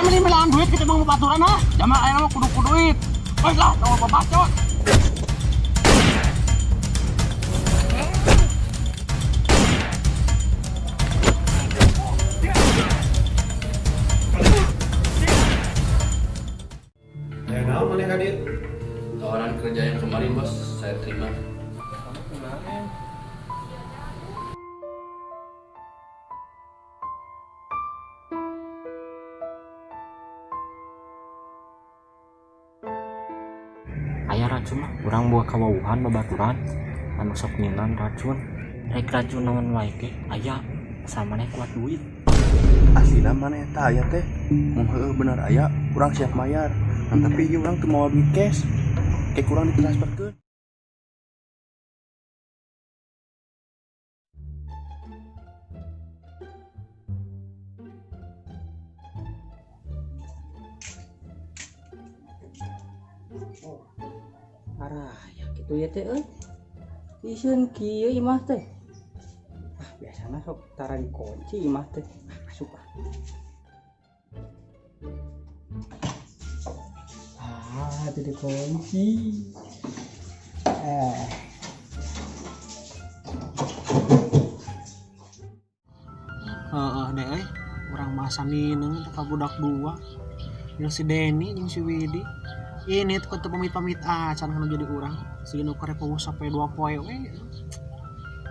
Mana meni melaan duit kita bang baturan ha? Jama aya mah kudu ku duit. Wes lah, tong babacot. Ya naon maneh ka dieu? Tawaran kerja yang kemarin bos, saya terima. Aya racun mah urang buah kawauhan babaturan anu sok nyinan racun rek racun naon wae ge aya asal maneh kuat duit. Aslina maneh eta aya teh. Mun heueuh bener aya, urang siap mayar. Nah, tapi ieu urang teu mawa duit cash. Kayak kurang ditransferkeun. Arah, ya gitu ya teh euy. Iseun kieu imah teh. Ah, biasana sok tara dikunci imah teh. Ah, asup ah. Ah, teu dikunci. Eh. Heeh deh euy, urang mah samineng teh ka budak dua. Jeung si Denny jeung si Widi. Ini tuh teu pamit-pamit acan kana jadi urang. Si nu karep poho sampai 2 poe we.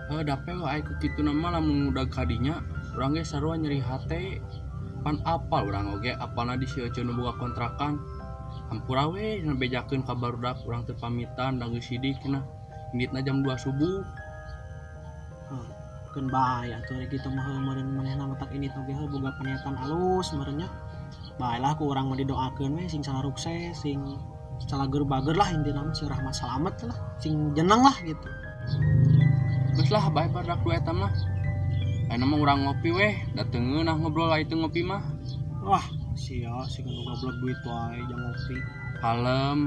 Heuh da pe ai ku kitu na mah lamun udag kadinya urang ge sarua nyeri hate. Pan apal urang oge apalna di si Ece nu boga kontrakan. Hampura we cenah bejakeun ka barudak urang teu pamitan da geus sidik cenah. Inditna jam 2 subuh. Heuh, keun bae atuh ari kitu mah heuh meureun manehna matak ini oge heuh boga paniatan alus meureun nya. Bae lah ku urang mah didoakeun we sing salarukses, sing salager bager lah intina mah sing rahmat salamet lah, sing jeneng lah gitu. Geus lah bae barudak dua eta mah. Ayeuna mah urang ngopi weh, da teu ngeunah ngobrol aya teu ngopi mah. Wah, sia sing nu goblok duit wae jang ngopi. Kalem,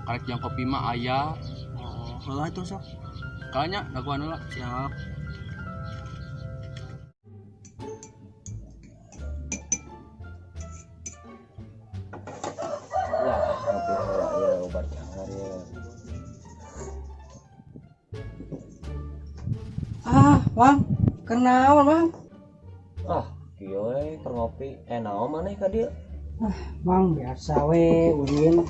karek jang kopi mah aya. Oh, heula atuh sok. Kalanya dagoan heula. Siap. Wah, ngopi heula ya obat cangar ya. Ah, Bang, kenaon, Bang? Ah, kieu we keur ngopi. Naon maneh ka dieu? Ah, Bang, biasa we ulin.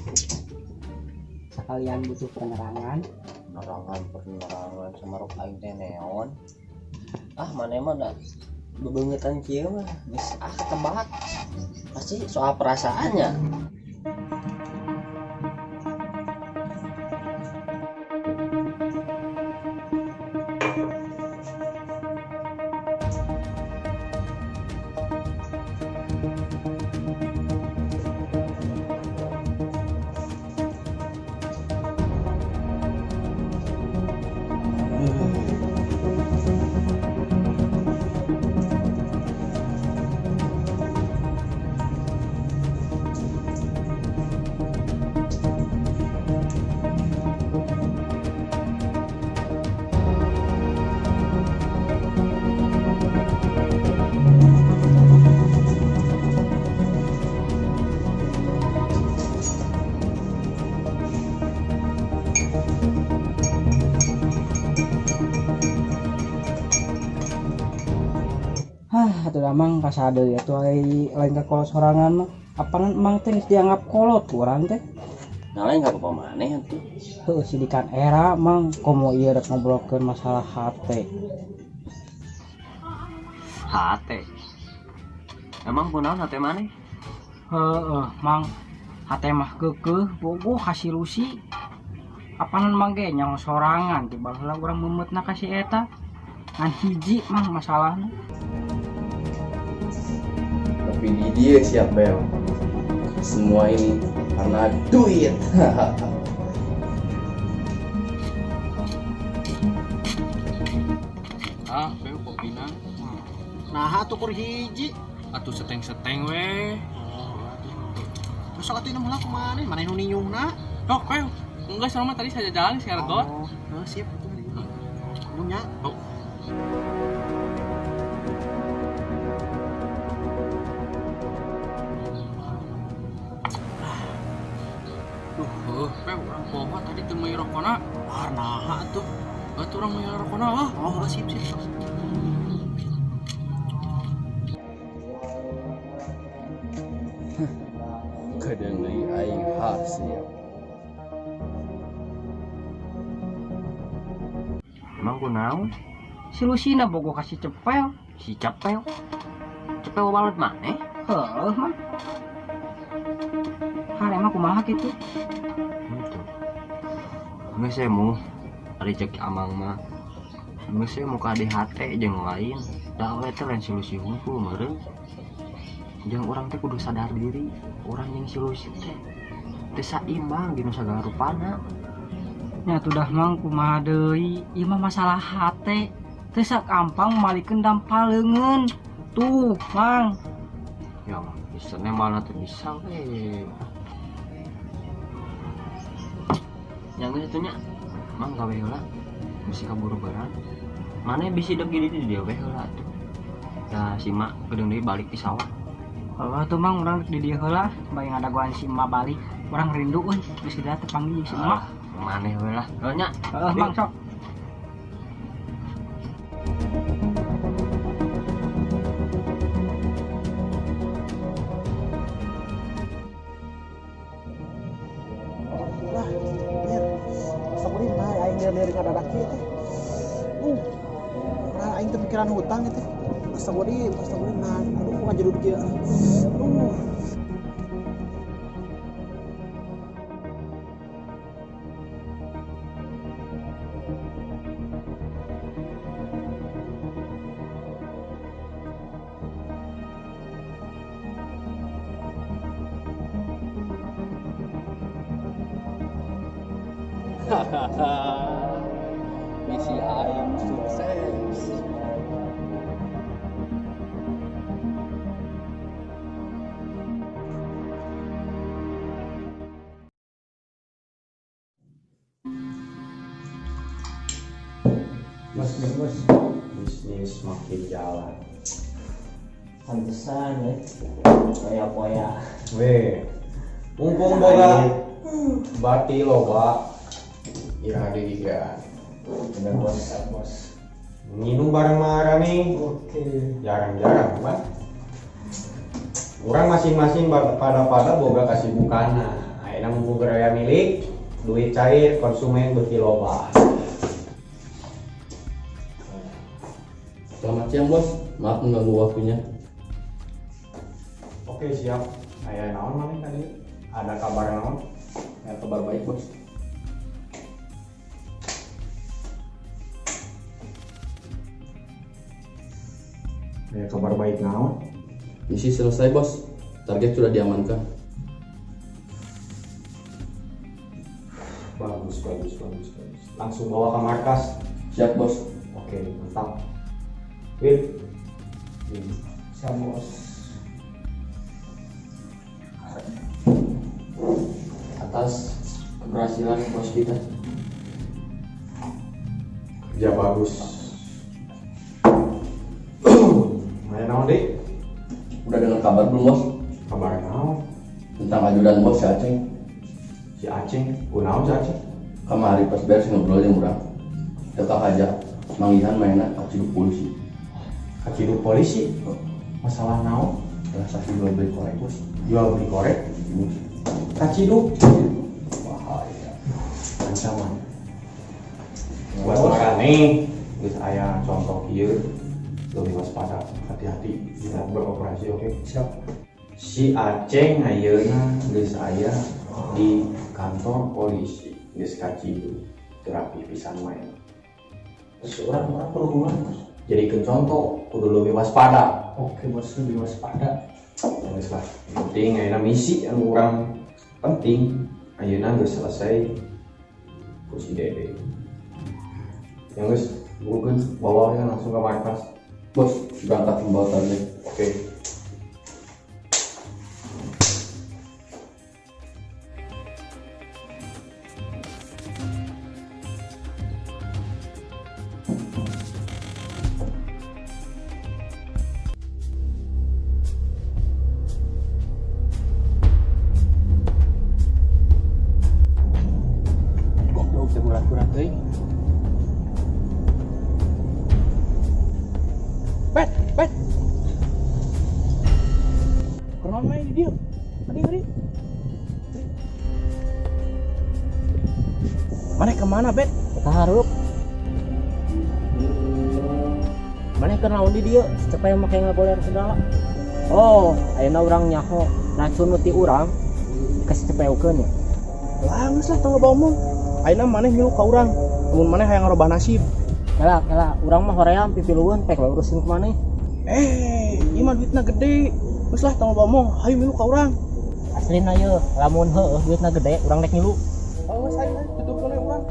Sekalian butuh penerangan. Penerangan sama rok aing teh neon. Ah, maneh mah da bebeungetan kieu mah geus ah tebak. Pasti soal perasaannya. Hah, atuh da mang kasade ya tuh ai lain ka kolot sorangan mah. Apanan emang teh geus dianggap kolot ku urang teh. Nah, lain ka apa maneh atuh. Heuh, sidikan era mang komo ieu rek ngobrolkeun masalah hate. Hate. Emang kunaon hate maneh? Heeh, mang. Hate mah keukeuh bogoh ka si Lucy. Apanan mang ge nyaho sorangan ti baheula urang meumeutna ka si eta. Ngan hiji mang masalahna. Tapi di dia siap bel. Semua ini karena duit. Ah, bel kopina. Nah, atuh kur hiji. Atuh seteng-seteng we. Oh, atuh. Terus sok atuh heula kumaha maneh nu ninyuhna? Tok, bel. Enggak sama tadi saya jalan si Ergot. Oh, heuh, sip atuh. Nunya. Oh. Pe urang poho tadi teu meuli rokona. Ah, naha atuh. Atuh urang meuli rokona ah. Oh, sip sip. Kadang deui aing hasil. Emang kunaon? Si Lucina bogoh ka si Cepel. Si Cepel. Cepel walet maneh? Heuh, Mang. Hal emang kumaha kitu? Henteu. Geus emu ari cek amang mah. Geus emu ka DHT jeung lain. Da we teh lain si Lucy hungkul meureun. Jeung urang teh kudu sadar diri, urang jeung si Lucy teh teu saimbang dina sagala rupana. Nya tuh dah Mang kumaha deui, ieu mah masalah hate. Teu sakampang malikeun dampal leungeun. Tuh, Mang. Ya mah bisa mana teu bisa we. Yang geus atuh nya, Mang gawe heula. Bisi kaburu beurang. Maneh bisi deuk di dieu we heula atuh. Da si mak geudeung deui balik ti sawah. Heuh tuh Mang, urang di dieu heula, bari ngadagoan si emak balik. Urang rindu euy, geus tidak tepanggih jeung si emak. Maneh we lah. Heuh nya. Heuh Mang sok. Lah, mir. Astagfirullah, nah aing lieur ngadadak kieu teh. Nah aing teh pikiran hutang teh. Astagfirullah, astagfirullah, nah aduh ngajedud kieu. Aduh. Misi aing sukses. Mas, mas, bisnis makin jalan. Pantesan ya. Kayak poya. Weh, mumpung boga bati loba ira deui ya. Bener bos, bos. Minum bareng marah nih. Oke. Jarang-jarang, Pak. Orang masing-masing pada-pada boga kasibukan. Ayeuna mumpung geraya milik, duit cair, konsumen beuki loba. Selamat siang bos, maaf mengganggu waktunya. Oke siap. Aya naon maneh tadi? Ada kabar naon? Ya, kabar baik bos. Aya kabar baik naon? Misi selesai bos, target sudah diamankan. Bagus, bagus, bagus, bagus. Langsung bawa ke markas. Siap bos. Oke, mantap. Win. Siap bos. Atas keberhasilan bos kita. Kerja bagus. Mana naon, Dik? Udah dengar kabar belum bos? Kabar naon? Tentang ajudan bos si Aceng. Si Aceng? Kunaon si Aceng? Kamari pas beres ngobrol jeung urang. Tetap aja manggihan mainan kaciduk polisi. Kaciduk polisi? Masalah naon? Transaksi jual beli korek bos. Jual beli korek? Kaciduk? Bahaya. Ancaman. Buat orang nih, geus aya contoh kieu, lebih waspada, hati-hati jika beroperasi, oke? Siap. Si Aceng ayeuna geus aya di kantor polisi, geus kaciduk, teu rapi pisan main. Terus orang perlu kumaha? Jadikeun contoh, kudu lebih waspada. Oke bos, lebih waspada. Geus lah, penting ayeuna misi anu urang penting ayeuna geus selesai ku si Dede. Yang geus burukeun bawa we langsung ke markas. Bos, berangkat membawa target. Oke. Kura-kura teuing. Bet, bet. Kenapa main di dia? Tadi tadi. Mana kemana, Bet? Kita harup. Mana kenaon di dia? Cepet yang make ngagoler segala. Oh, ayeuna urang nyaho racun nu ti urang kasih cepeukeun ya. Lah, geus lah tong loba omong. Ayeuna maneh milu ka urang. Mun maneh hayang ngarobah nasib. Kela, kela, urang mah hoream pipilueun pek we urusin ku maneh. Eh, ieu mah duitna gede. Geus lah tong loba omong, hayu milu ka urang. Aslina ye, lamun heueuh duitna gede urang rek ngilu. Oh, geus hayu tuturkeun we urang.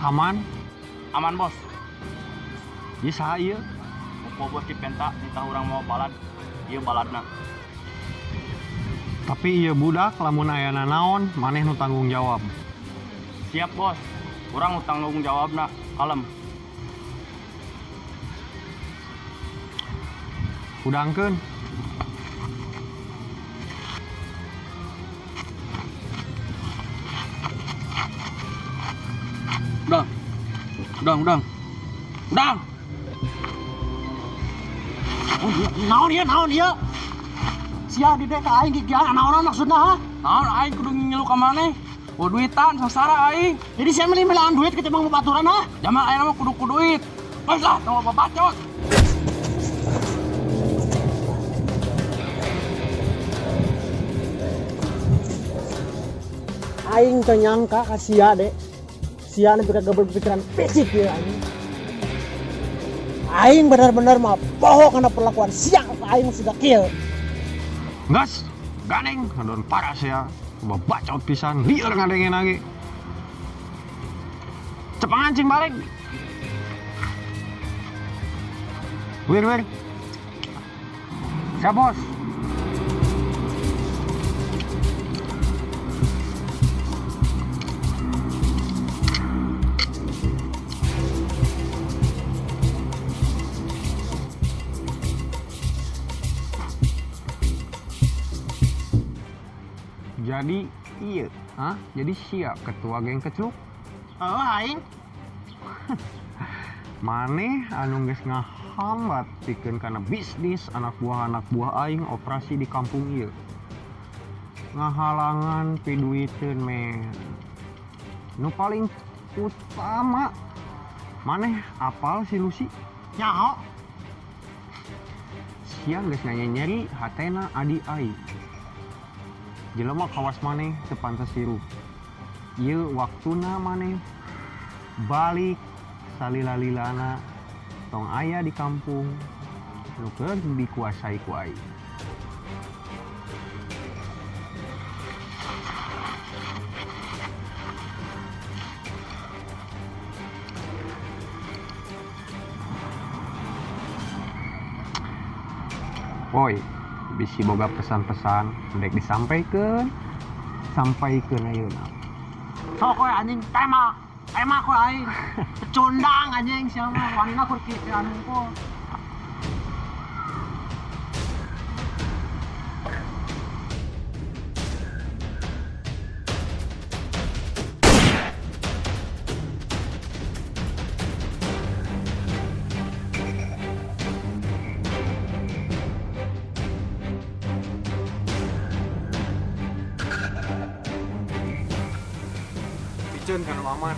Aman? Aman bos. Ieu saha ieu? Popo bos dipenta nitah urang mau balad. Ieu baladna. Tapi ieu budak lamun aya nanaon maneh nu tanggung jawab. Siap bos. Urang nu tanggung jawabna. Kalem. Udangkeun. Udang. Udang, udang. Udang. Oh, naon ieu, naon ieu? Sia di dek ka aing gigian naon maksudna ha? Naon aing kudu ngilu ka maneh? Oh duitan sasara aing. Jadi sia meuli-meulaan duit ketimbang babaturan ha? Jaman ayeuna mah kudu ku duit. Geus lah, tong loba bacot. Aing teu nyangka ka sia, Dek. Sia nepi ka berpikiran picik ieu anjing. Aing benar-benar mah poho kana perlakuan sia ka aing siga kieu. Gas, ganeng, ngadon paras ya. Coba bacot pisan, lieur ngadengin lagi. Cepang anjing balik. Wir, wir. Siap, bos. Jadi iya, hah? Jadi siap ketua geng kecluk? Oh, aing. Maneh anu geus ngahambat pikeun kana bisnis anak buah aing operasi di kampung ieu. Ngahalangan piduiteun men. Nu paling utama maneh apal si Lucy? Nyaho. Sia geus nyeri hatena adi aing. Jelema kawas maneh teu pantes hirup. Ieu waktuna maneh balik salila-lilana tong aya di kampung nu keur dikuasai ku aing. Woi, bisi boga pesan-pesan rek disampaikeun, sampaikeun ayeuna. Sok we anjing tembak. Tembak we aing. Pecundang anjing sia mah wanina kur kieu anu ko. Piceun kana aman.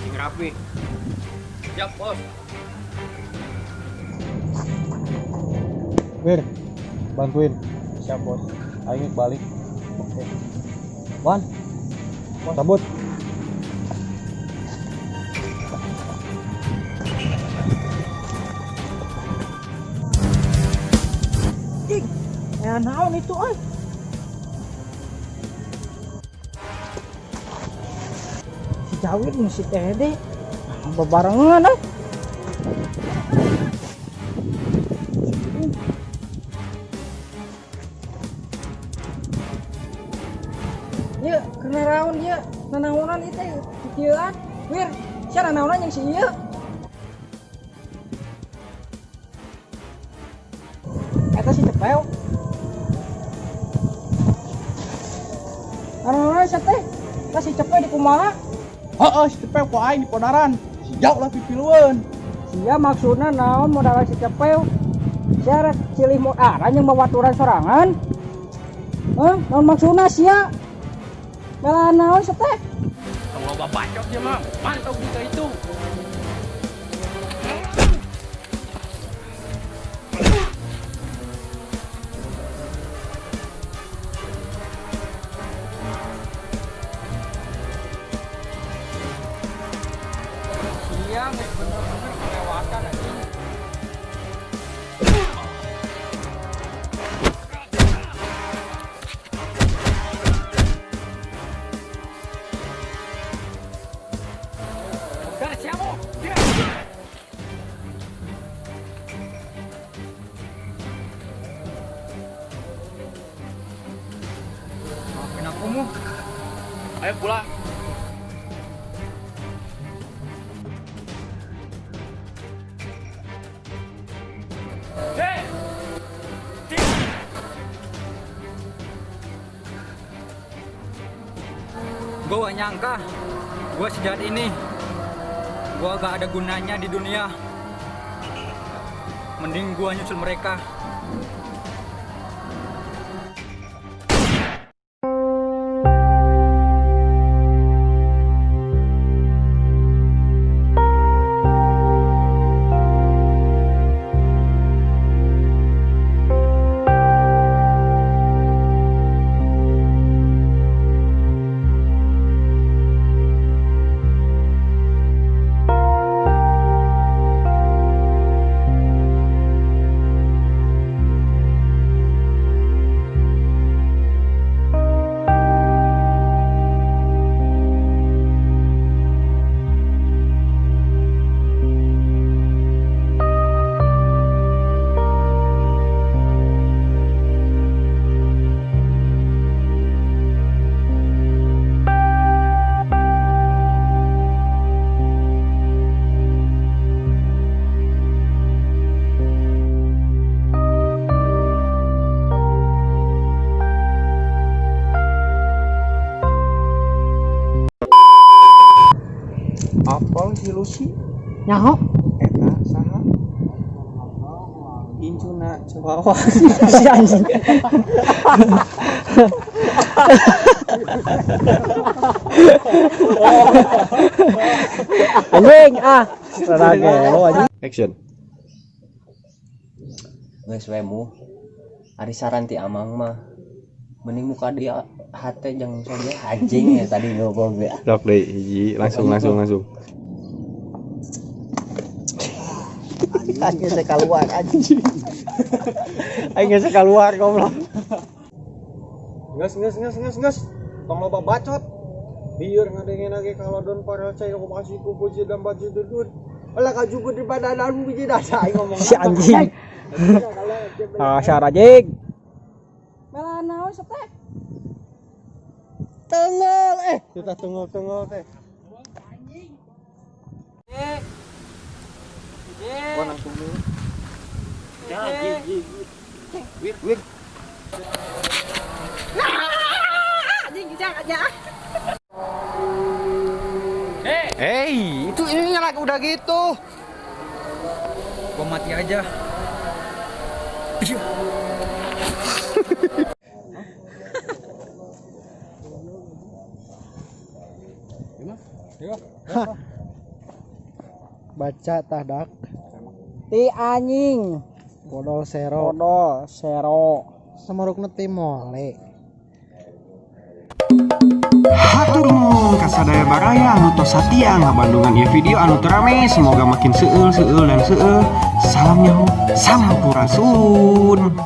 Sing rapi. Siap, bos. Wir, bantuin. Siap, bos. Aing balik. Oke. Wan. Cabut. Ih, ya naon itu euy. Si Jawir jeung si Dede bebarengan euy. Ieu kena raon ieu, nanaonan ieu teh kieuan. Wir, sia nanaonan jeung si ieu. Eta si Cepeo. Nanaonan sia teh? Eta si Cepeo di kumaha? Heeh, si Cepeo ku aing di podaran. Si jauh lah pipilueun. Sia maksudna naon modaran si Cepeo? Sia rek cilih modaran jeung babaturan sorangan? Hah, naon maksudna sia? Melaan naon sia teh? Tong loba bacot dia mah, mantau kita itu. Sia geus bener-bener kelewatan anjing. Maafin aku, Mu. Ayo pulang. Gue gak nyangka gue sejahat ini. Gue gak ada gunanya di dunia. Mending gue nyusul mereka. Apal si Lucy? Nyaho? Eta saha? Incuna Chihuahua. Si anjing. Anjing ah. Rada gelo anjing. Action. Geus we Mu. Ari saran ti amang mah mending muka dia hate jeung soge anjing ya tadi ngobrol ge. Dok deui hiji langsung langsung langsung. Aing geus keluar anjing. Aing geus keluar goblok. Geus geus geus geus geus. Tong loba bacot. Biar ngadengin lagi kalau don para cai aku masih ku puji dan baju dudut. Alah kaju gede badan biji dada aing ngomong. Si anjing. Ah, syara anjing. Melaan naon sia teh? Tengol kita tengol-tengol teh. Oh, langsung dulu. Ya, ji. Wir, wir. Anjing aja. Hey, itu ininya lagi udah gitu. Gua mati aja. Baca tahdak. Ti anjing. Bodol sero. Bodol sero. Samarukna teh mole. Hatur nuhun ka sadaya baraya anu tos satia ngabandungan ieu video anu teu rame. Semoga makin seueul, seueul, dan seueul. Salam nyaho, sampurasun.